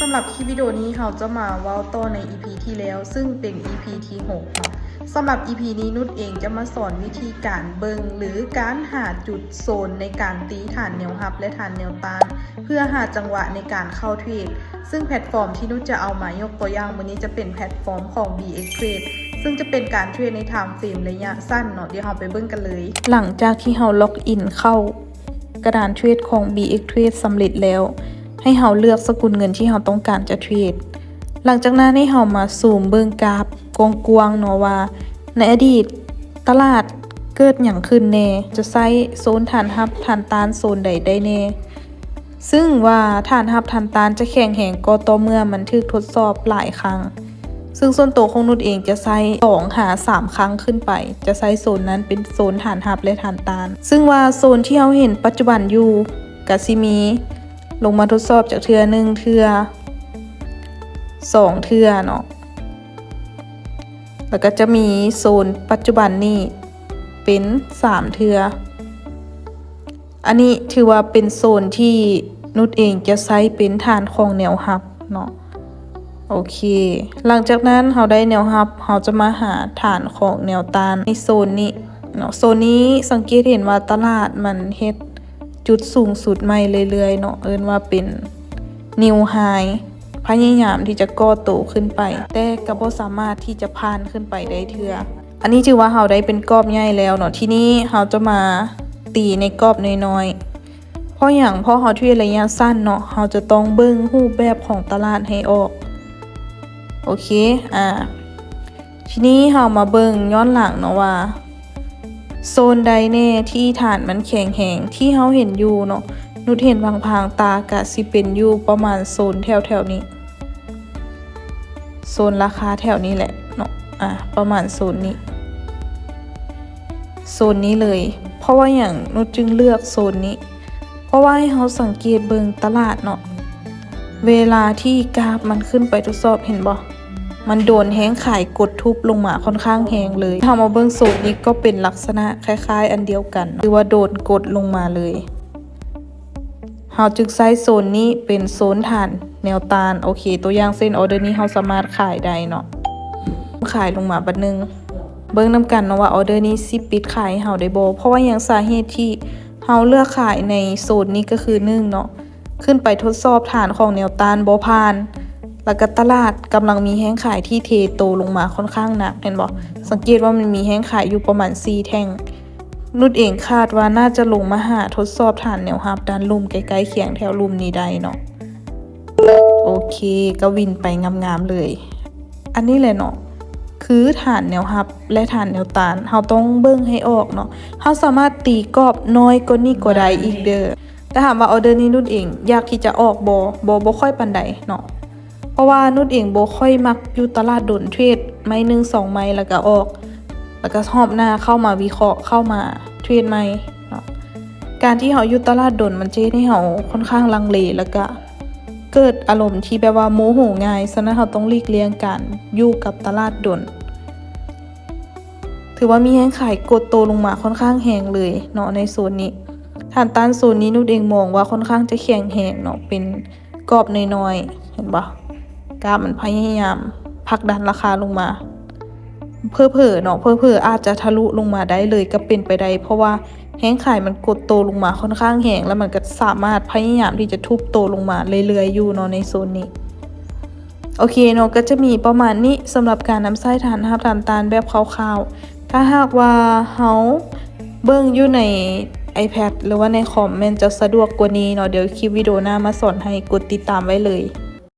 ສຳລັບຄລິບວິດີໂອນີ້ເຮົາຈະມາເວົ້າຕໍ່ໃນອີພີທີ່ແລ້ວ ຊຶ່ງເປັນອີພີທີຫົກເນາະ. ສຳລັບອີພີນີ້ນຸດເອງຈະມາສອນວິທີການເບິ່ງ ຫຼື ການຫາຈຸດໂຊນໃນການຕີຖານແນວຮັບ ແລະ ຖານແນວຕ້ານ ເພື່ອຫາຈັງຫວະໃນການເຂົ້າເທຣດ ຊຶ່ງແພລດຟອມທີ່ນຸດຈະເອົາມາຍົກຕົວຢ່າງມື້ນີ້ຈະເປັນແພລດຟອມຂອງ BX Trade ຊຶ່ງຈະເປັນການເທຣດໃນ time frame ໄລຍະສັ້ນເນາະ. ດຽວເຮົາໄປເບິ່ງກັນເລີຍ. ຫຼັງຈາກທີ່ເຮົາ log in ເຂົ້າ ກະດານເທຣດຂອງ BX Trade ສຳເລັດແລ້ວ ໃຫ້ເຮົາເລືອກສະກຸນເງິນທີ່ເຮົາຕ້ອງການຈະເທຣດ. ຫຼັງຈາກນັ້ນໃຫ້ເຮົາມາຊູມເບິ່ງກາບກວ້າງໆເນາະວ່າ ໃນອະດີດຕະຫຼາດເກີດຫຍັງຂຶ້ນແດ່, ຈະໃຊ້ໂຊນຖານຮັບ, ຖານຕ້ານໂຊນໃດໄດ້ແດ່. ຊຶ່ງວ່າຖານຮັບ, ຖານຕ້ານຈະແຂງແຮງກໍຕໍ່ເມື່ອມັນຖືກທົດສອບຫຼາຍຄັ້ງ. ຊຶ່ງສ່ວນໂຕຂອງນຸດເອງຈະໃຊ້ສອງຫາສາມຄັ້ງຂຶ້ນໄປ, ຈະໃຊ້ໂຊນນັ້ນເປັນໂຊນຖານຮັບ ແລະ ຖານຕ້ານ. ຊຶ່ງວ່າໂຊນທີ່ເຮົາເຫັນປັດຈຸບັນຢູ່ ກະຊິມີລົງມາທົດສອບຈາກເທື່ອໜຶ່ງເທື່ອ ສອງເທື່ອເນາະ, ແລ້ວກະຈະມີໂຊນປັດຈຸບັນນີ້ເປັນສາມເທື່ອ. ອັນນີ້ຖືວ່າເປັນໂຊນທີ່ນຸດເອງຈະໃຊ້ເປັນຖານຂອງແນວຮັບເນາະ. ໂອເຄ ຫຼັງຈາກນັ້ນເຮົາໄດ້ແນວຮັບ, ເຮົາຈະມາຫາຖານຂອງແນວຕ້ານໃນໂຊນນີ້ເນາະ. ໂຊນນີ້ສັງເກດເຫັນວ່າຕະຫຼາດມັນເຮັດຈຸດສູງສຸດໃໝ່ເລື້ອຍໆເນາະ, ເອີ້ນວ່າເປັນ new high, ພະຍາຍາມທີ່ຈະກໍ່ໂຕຂຶ້ນໄປ ແຕ່ກໍບໍ່ສາມາດທີ່ຈະຜ່ານຂຶ້ນໄປໄດ້ເທື່ອ. ອັນນີ້ຖືວ່າເຮົາໄດ້ເປັນກອບໃຫຍ່ແລ້ວເນາະ. ທີນີ້ເຮົາຈະມາຕີໃນກອບນ້ອຍໆ. ເພາະຫຍັງ? ເພາະເຮົາເທຣດໄລຍະສັ້ນເນາະ, ເຮົາຈະຕ້ອງເບິ່ງຮູບແບບຂອງຕະຫຼາດໃຫ້ອອກ. ໂອເຄ ອາ ທີນີ້ເຮົາມາເບິ່ງຍ້ອນຫຼັງເນາະວ່າ ໂຊນໃດແດ່ທີ່ຖານມັນແຂງແຮງ ທີ່ເຮົາເຫັນຢູ່ເນາະ, ນຸດເຫັນພາງໆຕາກະຊິເປັນຢູ່ປະມານໂຊນແຖວໆນີ້. ໂຊນລາຄາແຖວນີ້ແຫຼະເນາະ, ອາ ປະມານໂຊນນີ້ ໂຊນນີ້ເລີຍ. ເພາະວ່າຫຍັງນຸດຈຶ່ງເລືອກໂຊນນີ້? ເພາະວ່າໃຫ້ເຮົາສັງເກດເບິ່ງຕະຫຼາດເນາະ, ເວລາທີ່ກາບມັນຂຶ້ນໄປທົດສອບ ເຫັນບໍ່? ມັນໂດນແຮງຂາຍກົດທຸບລົງມາຄ່ອນຂ້າງແຮງເລີຍ. ເຮົາມາເບິ່ງໂຊນນີ້ກໍເປັນລັກສະນະຄ້າຍໆອັນດຽວກັນ, ຄືວ່າໂດນກົດລົງມາເລີຍ. ເຮົາຈຶ່ງໃຊ້ໂຊນນີ້ເປັນໂຊນຖານແນວຕ້ານ. ໂອເຄ ຕົວຢ່າງເຊັ່ນ ອອເດີນີ້ເຮົາສາມາດຂາຍໄດ້ເນາະ, ຂາຍລົງມາບາດໜຶ່ງ. ເບິ່ງນຳກັນເນາະວ່າອອເດີນີ້ຊິປິດຂາຍໃຫ້ເຮົາໄດ້ບໍ່? ເພາະວ່າຫຍັງ? ສາເຫດທີ່ເຮົາເລືອກຂາຍໃນໂຊນນີ້ກໍຄື ໜຶ່ງເນາະ, ຂຶ້ນໄປທົດສອບຖານຂອງແນວຕ້ານບໍ່ຜ່ານ, ແລ້ວກໍຕະຫຼາດກຳລັງມີແຮງຂາຍທີ່ເທໂຕລົງມາຄ່ອນຂ້າງໜັກ, ເຫັນບໍ່? ສັງເກດວ່າມັນມີແຮງຂາຍຢູ່ປະມານສີ່ແທ່ງ. ນຸດເອງຄາດວ່າໜ້າຈະລົງມາຫາທົດສອບຖານແນວຮັບດ້ານລຸ່ມໃກ້ໆຄຽງແຖວລຸ່ມນີ້ໄດ້ເນາະ. ໂອເຄ ກໍວິນໄປງາມໆເລີຍ. ອັນນີ້ແຫຼະເນາະ ຄືຖານແນວຮັບ ແລະ ຖານແນວຕ້ານ, ເຮົາຕ້ອງເບິ່ງໃຫ້ອອກເນາະ. ເຮົາສາມາດຕີກອບນ້ອຍກວ່ານີ້ກໍໄດ້ອີກເດີ້. ແຕ່ຖາມວ່າອອເດີນີ້ນຸດເອງຢາກທີ່ຈະອອກບໍ່? ບໍ່ ບໍ່ຄ່ອຍປານໃດເນາະ. ເພາະວ່ານຸດເອງບໍ່ຄ່ອຍມັກຢູ່ຕະຫຼາດດົນ, ເທຣດໄມ້ໜຶ່ງສອງໄມ້ແລ້ວກໍອອກ, ແລ້ວກໍຮອບໜ້າເຂົ້າມາວິເຄາະ, ເຂົ້າມາເທຣດໃໝ່ເນາະ. ການທີ່ເຮົາຢູ່ຕະຫຼາດດົນ ມັນຈະເຮັດໃຫ້ເຮົາຄ່ອນຂ້າງລັງເລ ແລ້ວກໍເກີດອາລົມທີ່ແບບວ່າໂມໂຫງ່າຍ. ສະນັ້ນເຮົາຕ້ອງຫຼີກລ່ຽງການຢູ່ກັບຕະຫຼາດດົນ. ຖືວ່າມີແຮງຂາຍກົດໂຕລົງມາຄ່ອນຂ້າງແຮງເລີຍເນາະ ໃນໂຊນນີ້. ຖານຕ້ານໂຊນນີ້ນຸດເອງມອງວ່າຄ່ອນຂ້າງຈະແຂງແຮງເນາະ, ເປັນ ກອບນ້ອຍໆ ເຫັນບໍ່? ກາບມັນພະຍາຍາມຜັກດັນລາຄາລົງມາ. ເຜີໆເນາະ, ເຜີໆອາດຈະທະລຸລົງມາໄດ້ເລີຍກໍເປັນໄປໄດ້, ເພາະວ່າແຮງຂາຍມັນກົດໂຕລົງມາຄ່ອນຂ້າງແຮງ, ແລ້ວມັນກໍສາມາດພະຍາຍາມທີ່ຈະທຸບໂຕລົງມາເລື້ອຍໆຢູ່ເນາະ ໃນໂຊນນີ້. ໂອເຄເນາະ, ກໍຈະມີປະມານນີ້ສຳລັບການນຳໃຊ້ຖານຮັບຖານຕ້ານແບບຄ່າວໆ. ຖ້າຫາກວ່າເຮົາເບິ່ງຢູ່ໃນ iPad ຫຼືວ່າໃນຄອມແມ່ນຈະສະດວກກວ່ານີ້ເນາະ, ດຽວຄລິບວິດີໂອໜ້າມາສອນໃຫ້, ກົດຕິດຕາມໄວ້ເລີຍ.